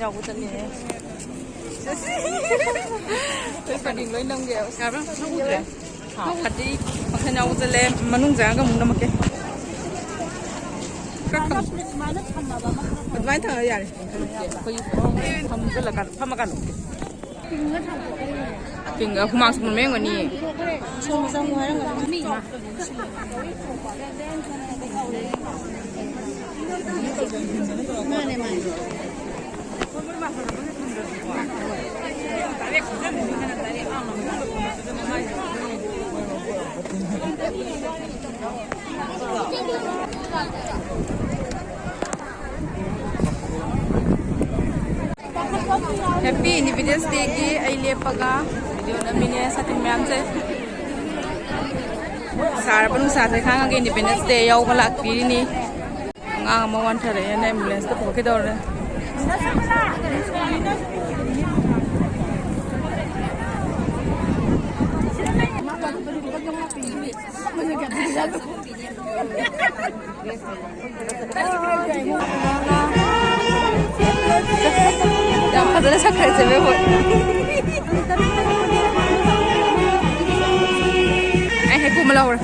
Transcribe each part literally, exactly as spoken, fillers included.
ꯌꯥꯎꯕ ꯆꯠꯂꯦ꯫ ꯀꯔꯤ ꯂꯣꯏ ꯅꯝꯒꯦ? ꯌꯥꯕ꯭ꯔꯥ? ꯅꯪ ꯎꯗ꯭ꯔꯦ? ꯍꯥ, ꯐꯗꯤ ꯃꯈꯜ ꯌꯥꯎꯕ ꯆꯠꯂꯦ꯫ ꯃꯅꯨꯡ ꯆꯪꯉꯒ ꯑꯃꯨꯛ ꯅꯝꯃꯛꯀꯦ꯫ ꯑꯗꯨꯃꯥꯏꯅ ꯊꯝꯃꯒ ꯌꯥꯔꯦ꯫ ꯑꯩꯈꯣꯏ ꯐꯝꯖꯜꯂꯀꯥꯟꯗ, ꯐꯝꯃꯀꯥꯟꯗ꯫ ꯇꯤꯡꯉ ꯍꯨꯃꯥꯡ ꯁꯧꯕꯅ ꯃꯌꯥꯝꯒꯅꯤ꯫ ꯃꯥꯅꯦ, ꯃꯥꯅꯦ꯫ Happy Independence Day ꯒꯤ ꯑꯩ ꯂꯦꯞꯄꯒ video ꯅꯝꯃꯤꯅꯦ, ꯁꯥꯇꯤꯟ ꯃꯌꯥꯝꯁꯦ꯫ ꯁꯥꯔꯕ ꯅꯨꯡꯁꯥꯁꯦ ꯈꯥꯡꯉꯒ Independence Day ꯌꯥꯎꯕ ꯂꯥꯛꯄꯤꯔꯤꯅꯤ꯫ ꯑꯉꯥꯡ ꯑꯃ ꯋꯥꯟꯊꯔꯛꯑꯦꯅ ambulance ꯇ ꯄꯨꯈꯠꯈꯤꯗꯧꯔꯦ꯫ ꯌꯥꯝ ꯐꯖꯅ ꯁꯛꯈ꯭ꯔꯦ ꯆꯦ ꯕꯦꯝ ꯍꯣꯏ꯫ ꯑꯩ ꯍꯩꯀꯨ ꯑꯃ ꯂꯧꯔꯦ꯫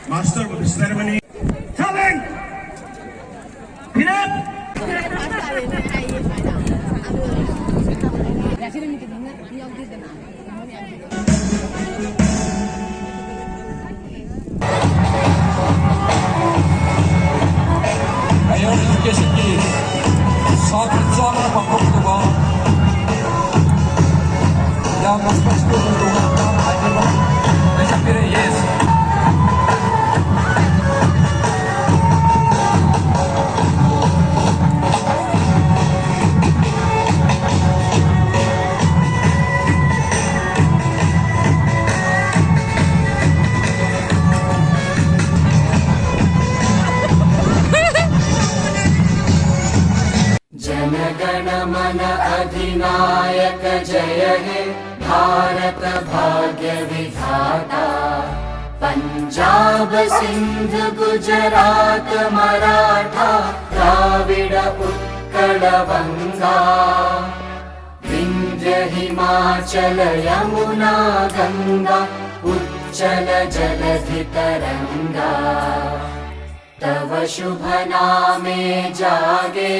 Master of the ceremony, Saleng! Pinap! Higher education ꯒꯤ ꯁꯥꯇ꯭ꯔ ꯆꯥꯝꯃꯅ ꯄꯥꯡꯊꯣꯛꯀꯗꯕ ꯌꯥꯝꯅ special ꯑꯣꯏꯕ ꯇꯣꯉꯥꯟꯕ item ꯑꯃ ꯂꯩꯈꯠꯄꯤꯔꯦ꯫ Yes. जनगण मन अधिनायक जय हे। भारत भाग्य विधाता, पंजाब सिंध गुजरात मराठा, द्राविड उत्कल वंगा, विंध्य हिमाचल यमुना गंगा, उच्चल जलधि तरंगा। तव शुभ नामे जागे,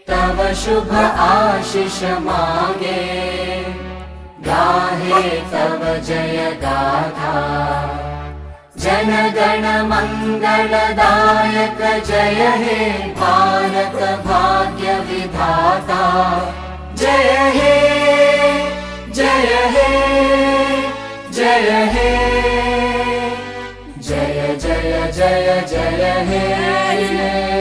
तव शुभ आशिष मागे, गाहे तव जय गाथा। जन गण मंगलदायक जय हे भारत भाग्य विधाता। जय हे, जय हे, जय हे। जय जय जय जय हे।